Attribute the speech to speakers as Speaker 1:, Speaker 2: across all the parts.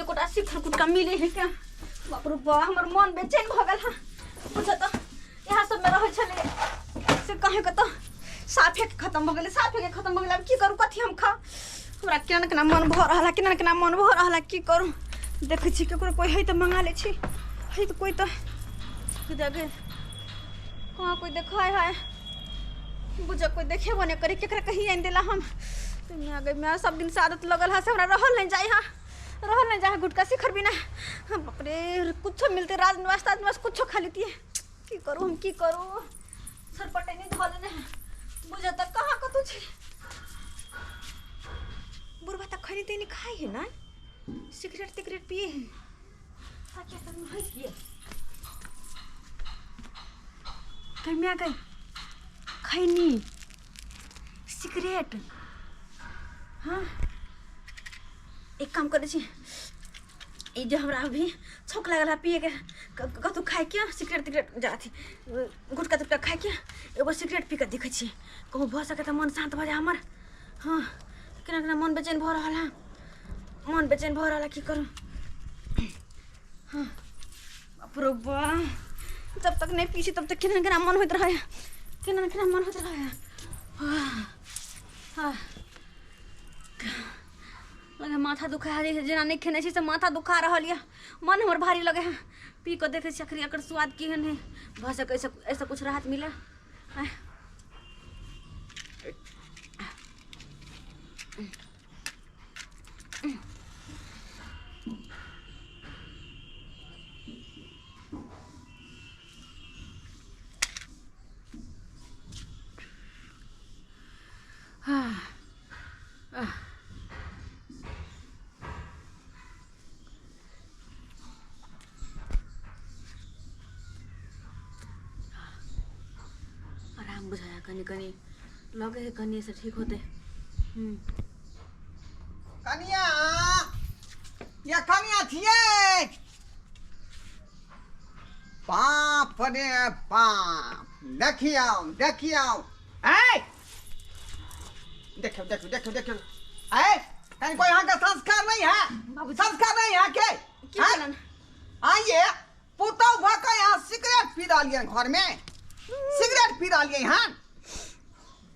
Speaker 1: एकोटा शिखर कुटका मिले है क्या। बाप रे बा, हमर मन बेचैन भऽ गेल हँ। बुझऽ तऽ इएह सबमे रहै छलै से कहे के तऽ साफे के खत्म भऽ गेलै, साफे के खत्म भऽ गेलै। आब की करू, कथी हम खाउ? हमरा केना ने केना मन भऽ रहल है, केना ने केना मन भऽ रहल है। की करू, देखै छी ककरो कोइ है तऽ मंगा लै छी। है तऽ कोइ तऽ जगह कहाँ कोइ देखै है? बुझऽ कोइ देखेबो नहि करै, केकरा कही आनि देला हम। माय गै माय, सब दिन से आदत लगल है से हमरा रहल नहि जाइ है, रहल नहीं जाए गुटका शिखर बिना। हाँ, बाप रे, कुछो मिलते राजनिवास ताजनिवास कुछो खा लेती। की करू हम, की करू? सरपटे नहीं धो लेने हैं। बुझे तक कहाँ कतू छी। बुढ़बा तक खैनी तैनी खाई है ना, सिगरेट तिगरेट पिए है। हाँ, क्या सब है किए कमिया गई खैनी सिगरेट। हाँ, एक काम करै छी, ई जे हमरा अभी छौक लागल है पिएके, कतहु खाइके सिगरेट तिगरेट जा अथी गुटखा तुटखा खाइके एगो सिगरेट पी कऽ देखै छी, कहूँ भऽ सकै तऽ मन शान्त भऽ जाय हमर। हँ, केना केना मन बेचैन भऽ रहल है, मन बेचैन भऽ रहल है, की करू? हाँ, बाप रो बा, जब तक नहीं पी छी तब तक केना केना मन होइत रहै, केना केना मन होइत रहै। हाँ हाँ, लगे माथा दुखा है, जेना नहीं खेने छी से माथा दुखा रहल यऽ, मन हमर भारी लगे है। पी कऽ देखै छी आखिर एकर स्वाद केहन है, भऽ सकै ऐसे ऐसे कुछ राहत मिले। आँय। हाँ। आराम बुझाया, कनी कनी लगे है कनी से ठीक होते।
Speaker 2: कनिया या कनिया छियै? बाप रे बाप, देखियौ देखियौ, ऐ देखियौ देखियौ देखियौ देखियौ, ऐ कहीं कोई यहाँ का संस्कार नहीं है,
Speaker 1: बाबूजी।
Speaker 2: संस्कार नहीं है के?
Speaker 1: की
Speaker 2: हैं?
Speaker 1: भेलन?
Speaker 2: आइए पुतहु भऽ कऽ यहाँ सिगरेट पी रहलियै, घर में सिगरेट पी रहलियै हन।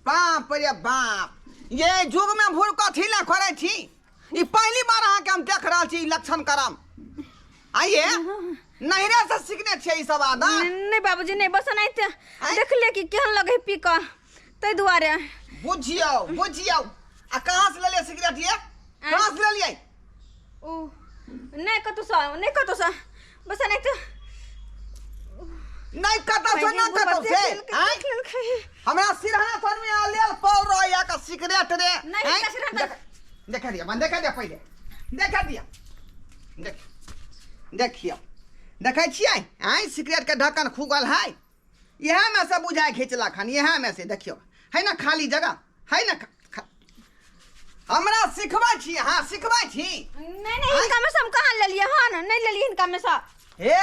Speaker 2: बाप रे बाप, ये युग में भूल कथी ला करै छी? ई पहली बार अहाँके हम देख रहल छी ई लक्षण करम। आइए नहिरे से सीखने छियै ई सब आदत?
Speaker 1: नहीं बाबूजी नहीं, बस एनाहिते
Speaker 2: आँय?
Speaker 1: देखलियै कि केहन लगै पी कऽ, ताहि दुआरे।
Speaker 2: बुझियौ बुझियौ, आ कहाँ से लेलियै सिगरेट? ये कहाँ से लेलियै?
Speaker 1: ओ नहि कतहुसँ, नहि कतहुसँ, बस एनाहिते।
Speaker 2: नहि कतौ से, नहि कतौ से। आँय? हमरा सिरहाना पर में लेल पड़ रहैया का सिगरेट रे?
Speaker 1: नहीं,
Speaker 2: आँय?
Speaker 1: हिनका सिरहाना तर-
Speaker 2: देखा दिया मन, देखा दिया पहिले, देखा दिया, देख देखियौ, देखै छियै? आँय, सिगरेट के ढक्कन खुगल है, इएह में से बुझाय घिचलक हन, इएह में से। देखियौ, है ना खाली जगह है ना? हमरा सिखबै छी? अहाँ सिखबै छी?
Speaker 1: नहीं नहीं, हिनका में से हम कहाँ लेलियै हन? नहीं लेलियै हिनका में से।
Speaker 2: हे,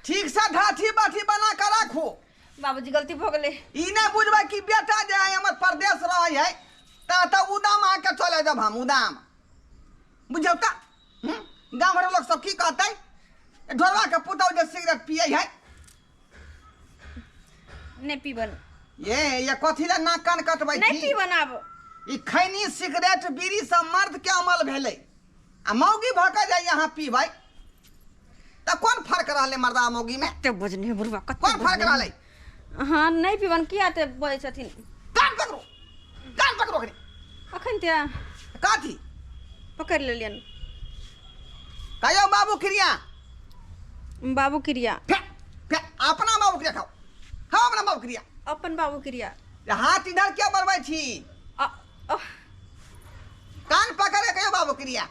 Speaker 2: ठीक से ढाठी बाठी बना के राखू।
Speaker 1: बाबूजी, गलती भऽ गेलै।
Speaker 2: ई नहि बुझबै कि बेटा जे है हमर परदेश रहै है तऽ उदाम अहाँके चले जब हम उदाम बुझौ तऽ गाँव घरक लोक सब की कहतै? ढोरवा के पुतहु जे सिगरेट पियै है।
Speaker 1: नहीं पीबन।
Speaker 2: ये कथी ला नाक कान कटबै
Speaker 1: नहीं
Speaker 2: छी?
Speaker 1: पीबन आब।
Speaker 2: ई खैनी सिगरेट बीड़ी सब मर्द के अमल भेलै, आ मौगी भऽ के जाइ अहाँ पीबै तऽ कोन फर्क रहलै मर्दा आ मौगी में?
Speaker 1: कते बजने बुढ़वा, कते
Speaker 2: कोन फर्क
Speaker 1: बजने।
Speaker 2: रहलै?
Speaker 1: हाँ, नहीं पीबन। किया ते बजै छथिन?
Speaker 2: कान पकड़ू, कान पकड़ू अखनी।
Speaker 1: अखन ते
Speaker 2: कथी?
Speaker 1: पकड़ि लेलियनि।
Speaker 2: कहियौ बाबू क्रिया।
Speaker 1: बाबू क्रिया।
Speaker 2: फे फे, अपना बाबू क्रिया खाओ, खाओ अपना बाबू क्रिया।
Speaker 1: अपन बाबू क्रिया।
Speaker 2: हाथ इधर क्या बढ़बै छी? कान पकड़ के कहियौ बाबू क्रिया।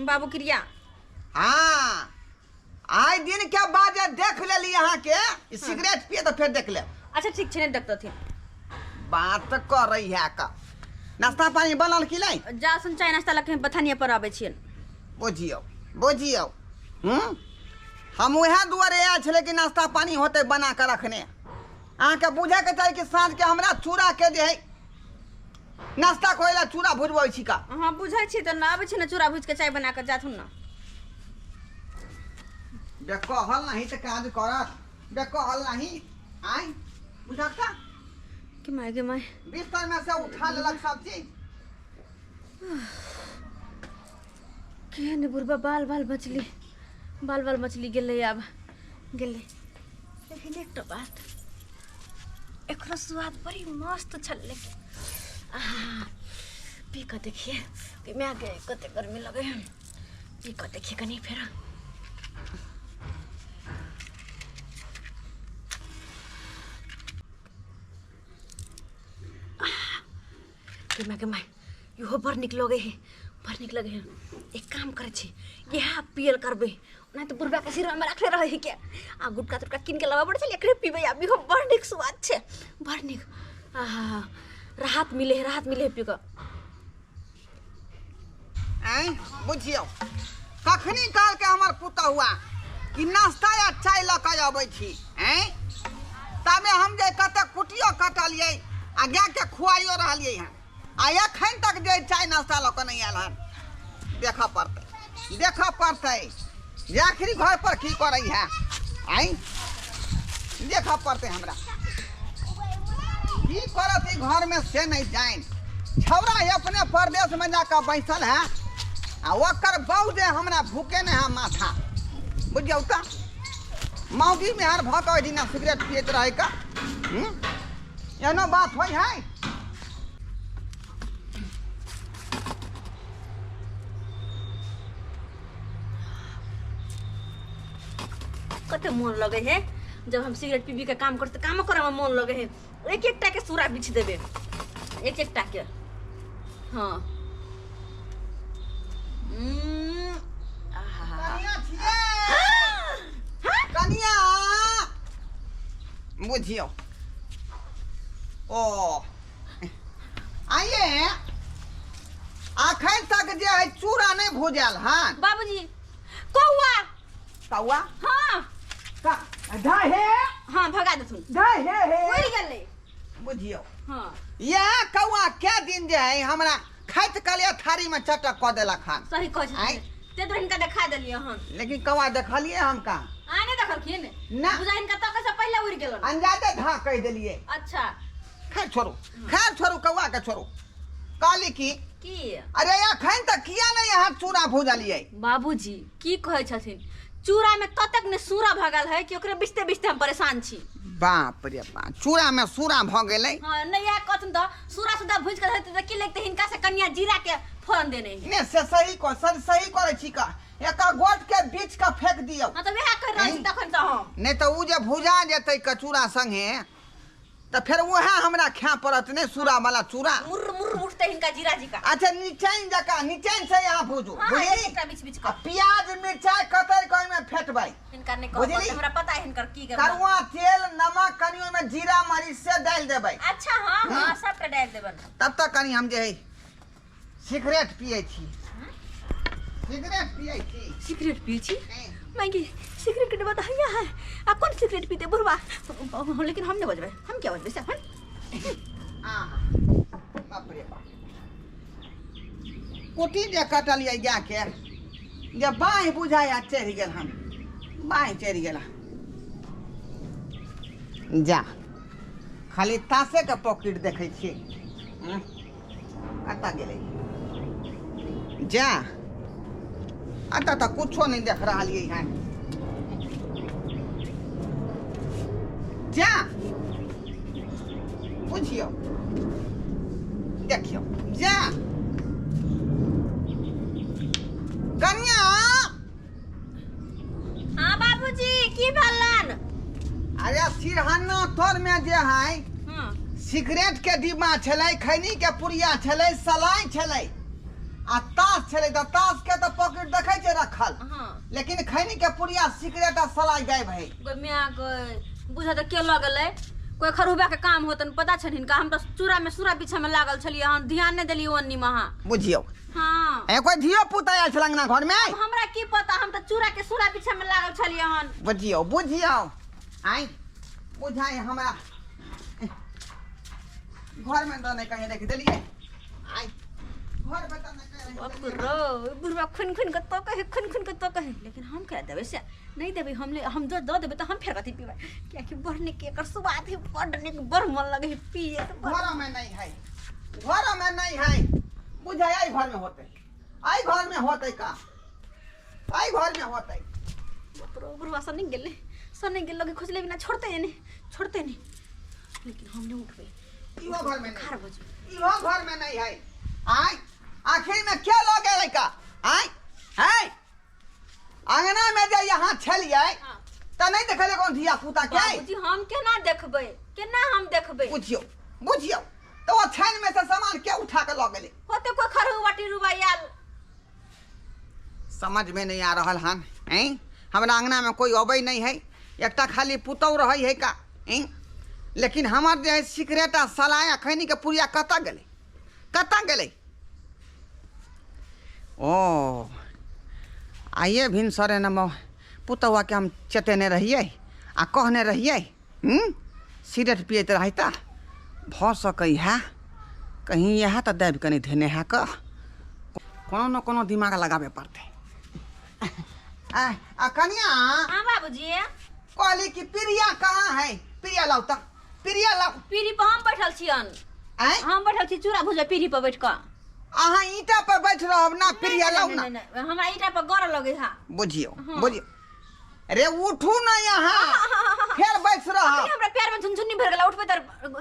Speaker 1: बाबू क्रिया।
Speaker 2: हाँ, आइ दिन के बाद जे देख लेली अहाँके ई सिगरेट पिए तऽ फेर देख लेब।
Speaker 1: अच्छा ठीक छै, नहि देखतथिन।
Speaker 2: बात करै है का। नाश्ता पानी बनल कि नहि?
Speaker 1: जा सुन, चाय नाश्ता लऽ के बथानिया पर आबै छियनि।
Speaker 2: बुझियौ बुझियौ, हूँ हम उएह दुआरे आयल छलै कि नाश्ता पानी होतै बना कऽ रखने। अहाँके बुझैके चाही कि साँझके हमरा चूड़ाके जे है नाश्ता करे ला चूड़ा भुजबै छी का।
Speaker 1: अहाँ बुझै छी तऽ ना आबै छी ने चूड़ा भुजि के चाय बना कऽ जाथुन ना।
Speaker 2: बे कहल नहीं तऽ काज करत, बे कहल नहीं आय बुझक त
Speaker 1: के my गे my.
Speaker 2: बिस्तर में से उठा लेलक सब चीज।
Speaker 1: केहन बुढ़बा बाल बाल मछली, बाल बाल मछली गेलै आब गेलै। लेकिन एकटा बात, एकरो स्वाद बड़ी मस्त छल। लेकिन आहा पी कऽ देखिए कि my गे कते गर्मी लगे है। पी कऽ देखिए कनी फेर। के my गे my, इहो बड़ नीक लगे है, बड़ नीक लगे है। एक काम करै छी, इएह पियल करबै, ओना तऽ बुढ़बा के सिरमे रखले रहै है के आ गुटका तुटका कीन के लाबऽ पड़ै छै, एकरे पीबै आब। इहो बड़ नीक स्वाद छै, बड़ नीक। आहा राहत मिले है, राहत मिले है पी कऽ।
Speaker 2: आँय बुझियौ कखनी कहलकै हमर पुतहुआ कि नाश्ता या चाय लऽ कऽ अबै छी। आँय तबे हम जे कते कुटियो कटलियै आ गायके खुआइयो रहलियै हन, आ एखन तक जे चाय नाश्ता लऽ कऽ नहि आयल हन। देखऽ पड़तै, देखऽ पड़तै जे आखिरी घर पर की करै है। आँय देखऽ पड़तै हमरा की करत ई घर में से नहीं जानि। छौड़ा अपने परदेश में जाकऽ बैसल है आ ओकर बहू जे हमरा भूखे नहीं है माथा। बुझियौ तऽ मौगी मेहर भऽ कऽ ओहि दिना सिगरेट पियैत रहै का। एहनो बात होइ है।
Speaker 1: कते मोन लगे है जब हम सिगरेट पीबी के काम करते, कामो करे में मोन लगे है। एक एकटा के सूरा बिछ देबे, एक एकटा के। हाँ आहा।
Speaker 2: कनिया छियै, कनिया बुझियौ। ओ आइए अखन तक जे है चूड़ा नहीं भुजल हन।
Speaker 1: बाबूजी कौआ।
Speaker 2: कौआ?
Speaker 1: हाँ
Speaker 2: का ढहे?
Speaker 1: हाँ भगा देथुन।
Speaker 2: ढहे हे
Speaker 1: उड़ि गेलै।
Speaker 2: बुझियौ
Speaker 1: हाँ
Speaker 2: यह कौआ क्या दिन जे है हमरा खाइत कलिया थारी में चटक कऽ देलक हन।
Speaker 1: सही कहै छथिन।
Speaker 2: आँय।
Speaker 1: ते तो हिनका देखा देलियै हन।
Speaker 2: लेकिन कौआ देखलियै हम का?
Speaker 1: आ नहि देखलखिन
Speaker 2: ना।
Speaker 1: बुझा हिनका तकै से पहिले उड़ि गेलन।
Speaker 2: अंजादे धा कहि देलियै।
Speaker 1: अच्छा
Speaker 2: खैर छोड़ू, खैर छोड़ू, कौआ के छोड़ू। कहली की
Speaker 1: की
Speaker 2: अरे अखन तक किया नहीं यहाँ चूड़ा भुजलियै?
Speaker 1: बाबूजी की कहै छथिन, चूड़ा में ततेक ने सूरा भगल है कि ओकरे बिछते बिछते हम परेशान छी।
Speaker 2: बाप रे बाप, चूड़ा में सूरा भऽ गेलै।
Speaker 1: हाँ नहीं यह कहथुन तऽ सूरा सुधा भुजि कऽ धरतै तऽ की लगतै हिनका से कनिया जीरा के फोरन देने है।
Speaker 2: ने से सही कह, सर सही करै छी का, एकर गोट के बीच के फेंक दियौ।
Speaker 1: हाँ तऽ वएह कहि रहल छी तखन तऽ हम।
Speaker 2: नहीं तऽ उ जे भुजा जेतै के चूड़ा संगे तऽ फेर वएह हमरा खाय पड़त ने सूरा वाला चूड़ा।
Speaker 1: मुर्र मुर्र उठतै हिनका जीरा जी का।
Speaker 2: अच्छा निचैन जकाँ, निचैन से यहाँ भुजू।
Speaker 1: हाँ,
Speaker 2: बुझली?
Speaker 1: एकटा बीच बीच
Speaker 2: आ
Speaker 1: कऽ।
Speaker 2: प्याज मिरचाई कतरि कऽ ओहिमे फेटबै।
Speaker 1: हिनका नहि कहब,
Speaker 2: बुझली?
Speaker 1: हमरा पता है हिनकर की करबै।
Speaker 2: करुआ तेल नमक कनि ओहिमे जीरा मरीच से डालि देबै।
Speaker 1: अच्छा हाँ हाँ सबटा डालि देबनि।
Speaker 2: तब तक कनि हम जे है सिगरेट पियै छी। सिगरेट पियै छी।
Speaker 1: सिगरेट पियै छी? मैगी सिगरेट के डिब्बा तऽ हैया है। आ कोन सिगरेट पीते बुढ़वा? लेकिन हम नहि बजबै, हम क्या बजबै से हम।
Speaker 2: आहा बाप रे बाप, कुटी जे कटलियै गाय के जे बाँहि बुझाइया चढ़ि गेल हन, बाँहि चढ़ि गेल हन। जा खाली तासे के पॉकेट देखै छियै। कतऽ गेलै? जा एतऽ तऽ कुछो नहि देख रहलियै हन। जा बुझियौ देखियौ जा कनिया।
Speaker 1: हाँ बाबूजी की भेलन?
Speaker 2: अरे सिरहना तोर में जे है
Speaker 1: हाँ
Speaker 2: सिगरेट के डिब्बा छलै, खैनी के पुड़िया छलै, सलाइ छलै आ ताश छलै। तऽ ताश के तऽ पॉकेट देखै छै रखल।
Speaker 1: हाँ
Speaker 2: लेकिन खैनी के पुड़िया सिगरेट आ सलाइ गायब है।
Speaker 1: गो माय गो बुझा तऽ के लऽ गेलै? कोई खरुबा के काम होतन पता छनि हिनका। हम तऽ चूड़ा में सूरा पीछा में लागल छलियै हन, ध्यान नहि देलियै ओन्नी में अहाँ।
Speaker 2: बुझियौ
Speaker 1: हाँ
Speaker 2: ए कोई धियो पुता आयल छल अंगना घर में?
Speaker 1: अब हमरा की पता, हम तऽ चूड़ा के सूरा पीछा में लागल छलियै हन।
Speaker 2: बुझियौ बुझियौ आइ बुझाइ हमरा घर में तऽ नहि कहीं रखि देलियै। आइ घर में तऽ नहि
Speaker 1: बाप रो बुढ़वा खुन खुन के तो कहे, खुन खुन के तो कहे, लेकिन हम क्या देबै से नहीं देबै। हम ले हम जो दऽ देबै तऽ हम फेर कथी पीबै, कियाकि बड़ नीक एकर स्वाद है, बड़ नीक, बड़ मन लगे है पिए तऽ बड़।
Speaker 2: घर में नहीं है, घर में नहीं है, बुझाय आई घर में होते, आई घर में होते का, आई घर में होते।
Speaker 1: बाप रो बुढ़वा सब नहीं गेलै, सब नहीं गेल, लगे खोजले बिना छोड़ते नहीं, छोड़ते नहीं, लेकिन हम नहीं उठबै।
Speaker 2: इहो घर में नहीं,
Speaker 1: खार भजू
Speaker 2: इहो घर में नहीं है। आय आखिर में क्या लऽ गेलै का? आय है अंगना में जे यहाँ छलियै
Speaker 1: हाँ।
Speaker 2: तऽ नहीं देखलियै कोनो धिया पुता के?
Speaker 1: बाबूजी हम केना देखबै, केना हम देखबै?
Speaker 2: बुझियौ बुझियौ तऽ ओ छानि में से सामान के उठा के लऽ गेलै?
Speaker 1: होते कोई खरू बाटी रुबा आयल।
Speaker 2: समझ में नहीं आ रहल हन। हैं हमरा अंगना में कोई अबै नहीं है, एकटा खाली पुतहु रहै है का? हैं लेकिन हमर जे है सिगरेट आ सलाइ आ खैनी के पुड़िया कतऽ गेलै, कतऽ गेलै? ओ आइए भिनसरे न पुतहुआ के हम चेतेने रहियै आ कहने रहियै सिगरेट पियैत रहै तऽ भऽ सकै है कहीं इएह तऽ दाबि कऽ नहि धेने है कऽ, कोनो न कोनो दिमाग लगाबे पड़तै। आ कनिया।
Speaker 1: हाँ बाबूजी।
Speaker 2: कहली कि प्रिया कहाँ है? प्रिया लाउ तऽ, प्रिया लाउ।
Speaker 1: पीढ़ी पर हम बैठल छियन।
Speaker 2: आँय?
Speaker 1: हम बैठल छी चूड़ा भुजबै पीढ़ी पर बैठ कऽ।
Speaker 2: अहाँ ईंटा पर बैठ रहब ना, प्रिया लाउ ना।
Speaker 1: नहीं, नहीं, नहीं, हमरा ईंटा पर गड़ लगे है।
Speaker 2: बुझियौ
Speaker 1: हाँ।
Speaker 2: बुझियौ, रे उठू ना यहाँ, फेर बैठ रहब।
Speaker 1: अखनी हमरा पैर में झुनझुनी भर गेला, उठबै तऽ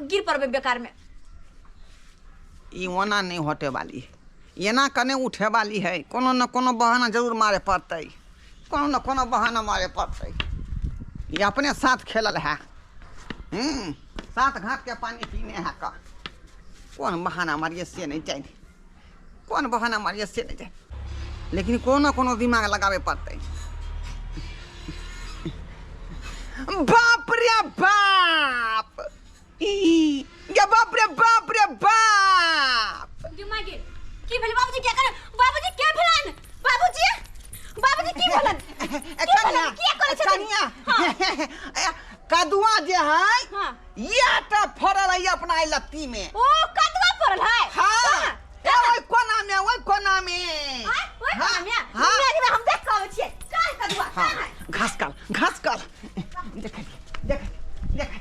Speaker 1: गिर पड़बै बेकार में।
Speaker 2: ई ओना नहीं हटे वाली, एना कने उठे वाली है, कोनो न कोनो बहाना जरूर मारे पड़तै, कोनो न कोनो बहाना मारे पड़तै। ई अपने साथ खेलल है, सात घाट के पानी पीने है का, कोन बहाना मारिए से नहीं जाने, कोन बहाना मारिए से नहीं जाने, लेकिन कोनो कोनो दिमाग लगाबे पड़तै। बाप रे बाप, ई ये बाप रे बाप रे बाप।
Speaker 1: दिमाग की भेल बाबूजी? क्या करे बाबूजी? के भेलन बाबूजी? बाबूजी की भेलन?
Speaker 2: ए,
Speaker 1: की
Speaker 2: कनिया,
Speaker 1: भेलन? किया करै छथिन?
Speaker 2: कनिया,
Speaker 1: हाँ।
Speaker 2: ए, कदुआ जे है,
Speaker 1: हाँ।
Speaker 2: ये तऽ फड़ल है अपना एहि लत्ती में।
Speaker 1: ओ कदुआ फड़ल है?
Speaker 2: हाँ।
Speaker 1: कहाँ?
Speaker 2: ए, ओहि कोना में, ओहि कोना में।
Speaker 1: हाँ, ओहि कोना में?
Speaker 2: हाँ।
Speaker 1: मैं हम देख के आबै छियै। कहाँ है कदुआ?
Speaker 2: हाँ।
Speaker 1: कहाँ है?
Speaker 2: घास काल, घास काल। देख देख देख,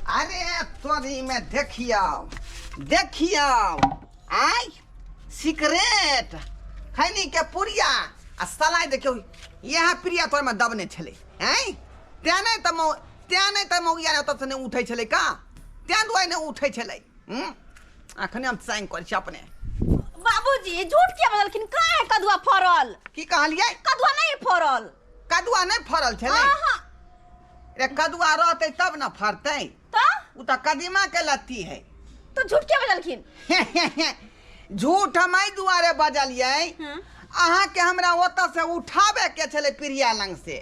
Speaker 2: अरे तोरी में देखियौ देखियौ, आय सिगरेट खैनी के पुड़िया आ सलाइ देखियौ, इएह प्रिया तोर में दबने छलै। आँय तें नहि तऽ मौ तें नहि तऽ मौगिया ओतऽ से नहि उठै छलै का, तें दुआरे नहि उठै छलै। अखने हम साइन करै छी अपने।
Speaker 1: बाबूजी झूठ किया बजलखिन? कहाँ है कदुआ फड़ल?
Speaker 2: की कहलियै?
Speaker 1: कदुआ नहीं फड़ल।
Speaker 2: कदुआ नहीं फड़ल छलै?
Speaker 1: हाँ।
Speaker 2: रे कदुआ रहतै तब न फड़तै।
Speaker 1: तऽ?
Speaker 2: उ तऽ कदीमा के लत्ती है।
Speaker 1: तो झूठ किया बजलखिन?
Speaker 2: झूठ हम एहि दुआरे बजलियै, अहाँके हमरा ओतऽ से उठाबे के छलै प्रिया लंग से,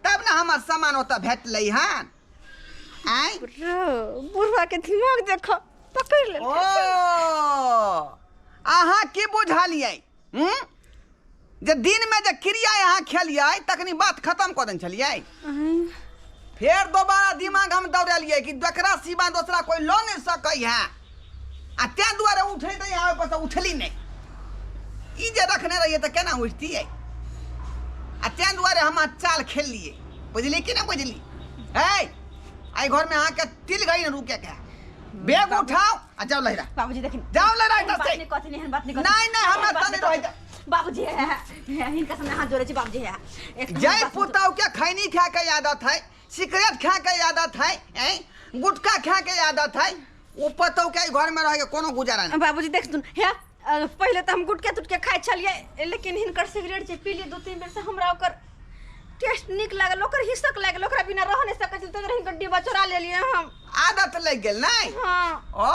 Speaker 2: तब ने हमर सामान ओतऽ भेटलै हन। आँय
Speaker 1: बुढ़वा के दिमाग देख पकड़ ले।
Speaker 2: ओ अहाँ की बुझलियै जे दिन में जे क्रिया अहाँ खेलियै तखनी बात खत्म कऽ देने छलियै? फेर दोबारा दिमाग हम दौड़ेलियै कि एकरा सिवा दोसरा कोई लऽ नहीं सकै है, आ तें दुआरे उठै तऽ यहाँ पर से उठली नहीं, ई जे रखने रहियै तऽ केना उठतियै? आ तें दुआरे हम चाल खेललियै, बुझली कि नहीं बुझली? है एहि घर में अहाँके तिल गई ने रुके के, बैग उठाओ आ जाओ लहिरा।
Speaker 1: बाबूजी देखिन,
Speaker 2: जाओ लहिरा
Speaker 1: एहन
Speaker 2: इधर
Speaker 1: बात
Speaker 2: से।
Speaker 1: नहीं कहथिन, एहन बात नहीं कहथिन।
Speaker 2: नहीं, नहीं, हमरा
Speaker 1: एहन बात
Speaker 2: तऽ नहीं
Speaker 1: नहीं
Speaker 2: रहै।
Speaker 1: कहथिन। बाबूजी है, हिनका सामने हाथ जोड़े छी बाबूजी है। एक
Speaker 2: जय
Speaker 1: बात
Speaker 2: पुतहु के खैनी खा के आदत है, सिगरेट खा के आदत है, हैं गुटखा खा के आदत है, ओ पुतहु के घर में रह के कोनो गुजारा नहीं।
Speaker 1: बाबूजी देख सुन हे, पहिले तऽ हम गुटके तुटके खाइ छलियै, लेकिन हिनकर सिगरेट जे पीलियै 2-3 बेर से हमरा ओकर टेस्ट नीक लागल, ओकर हिसक लागल, ओकरा बिना रह नहीं सकै छलियै, तऽ हिनकर डिब्बा चोरा लेलियै हम।
Speaker 2: आदत लागि गेल नहीं?
Speaker 1: हाँ।
Speaker 2: ओ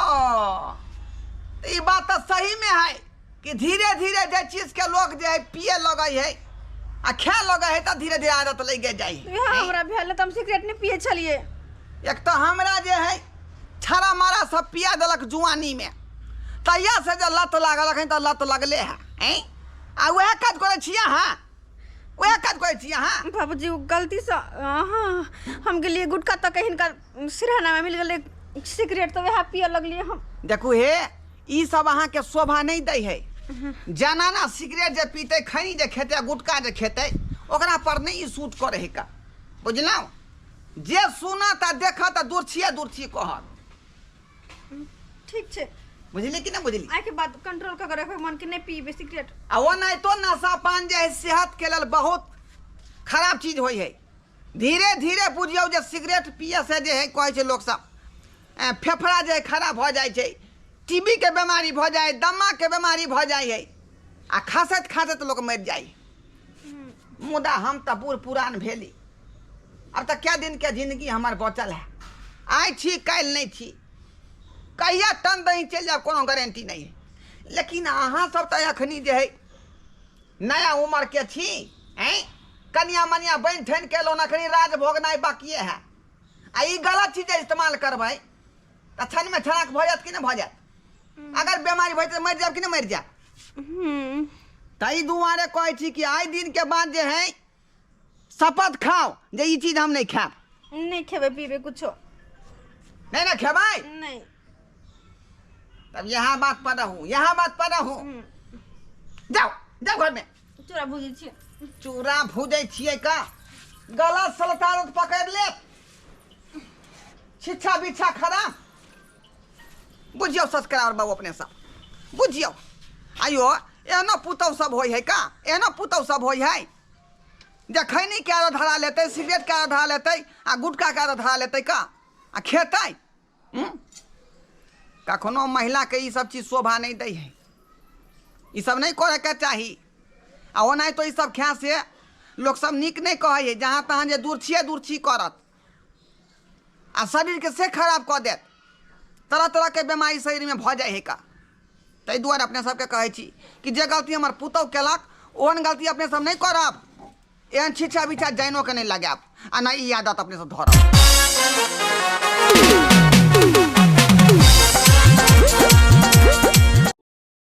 Speaker 2: ई बात तऽ सही में है कि धीरे धीरे जे चीज के लोग जे है पिए लगै है आ खाए लगै है तऽ धीरे धीरे आदत लागि जाइ है।
Speaker 1: इएह हमरा भेल, तऽ हम सिगरेट नहीं पिए छलियै।
Speaker 2: एक तऽ हमरा जे है छाड़ा मारा सब पिया देलक जुआनी में, तहिया से जे लत लागल अखन तऽ लत लगले है। हैं आ वएह काज करै छी अहाँ, वएह काज करै छी अहाँ?
Speaker 1: बाबूजी ओ गलती से हाँ हम गेलियै गुटखा तक हिनका सिरहाना में मिल गेलै सिगरेट, तऽ वएह पिए लगलियै हम।
Speaker 2: देखू हे, ई सब अहाँके शोभा नहि दै है। जनाना सिगरेट जे पीतै, खैनी जे खेतै, गुटखा जे खेतै, ओकरा पर नहि ई सूट करै है का, बुझलहुँ? जे सुनत आ देखत आ दूर छियै, दूर छियै कहत।
Speaker 1: ठीक छै।
Speaker 2: बुझली कि नहि बुझली?
Speaker 1: आइके बाद कंट्रोल कऽ के रखबै मन के, नहि पीबै सिगरेट।
Speaker 2: आ ओनाहितो नशा पान जे है सेहत के लेल बहुत खराब चीज होइ है। धीरे धीरे बुझियौ जे सिगरेट पिए से जे है कहै छै लोक सब, फेफड़ा जे है खराब भऽ जाइ छै, टीबी के बीमारी भऽ जाइ, दमा के बीमारी भऽ जाइ है, आ खाँसैत खाँसैत लोक मरि जाइ। मुदा हम तऽ बूढ़ पुरान भेली, आब तऽ कए दिनके जिंदगी हमर बचल है, आइ छी काल्हि नहि छी, कहिया टन दही चलि जायब कोनो गारंटी नहि है। लेकिन अहाँ सब तऽ एखनी जे है नया उम्र के छी, ऐं कनिया मनिया बनि ठनि के एलहुँ, अखनी राज भोगनाइ बाकिए है, आ ई गलत चीज जे इस्तेमाल करबै तऽ क्षणमे छनाक भऽ जायत कि नहि भऽ जायत? अगर बीमारी भऽ जेतै मरि जायब कि नहि मरि जायब? ताहि दुआरे कहै छी कि आइ दिनके बाद जे है शपथ खाओ जे ई चीज हम नहि खायब।
Speaker 1: नहि खेबै पीबै कुछो।
Speaker 2: नहि ने खेबै?
Speaker 1: नहि।
Speaker 2: तब यहाँ बात पर रहू, यहाँ बात पर रहू। जाओ जाओ घर में।
Speaker 1: चूड़ा भूजै छियै।
Speaker 2: चूड़ा भूजै छियै का? गलत सलत आदत पकड़ ले, छिच्छा बिच्छा खराब। बुझियौ सब्सक्राइबर बाबू, अपने सब बुझियौ, आइयो एहनो पुतहु सब होइ है का? एहनो पुतहु सब होइ है जे खैनी के आदत धरा लेतै, सिगरेट के आदत धरा लेतै, आ गुटखा के आदत धरा लेतै का, आ खेतै? कखनो महिलाके ई सब चीज शोभा नहि दै है, ई सब नहि करैके चाही। आ ओनाहितो ई सब खाय से लोक सब नीक नहि कहै है, जहाँ तहाँ जे दूर छियै दूर छी करत आ शरीरके से खराब कऽ देत, तरह तरहके बेमारी शरीरमे भऽ जाइ है का। ताहि दुआरे अपने सबके कहै छी कि जे गलती हमर पुतहु केलक ओहन गलती अपने सब नहि करब, एहन छिछा बिछा जाइनोके नहि लगायब, आ नहि ई आदत अपने सब धरब।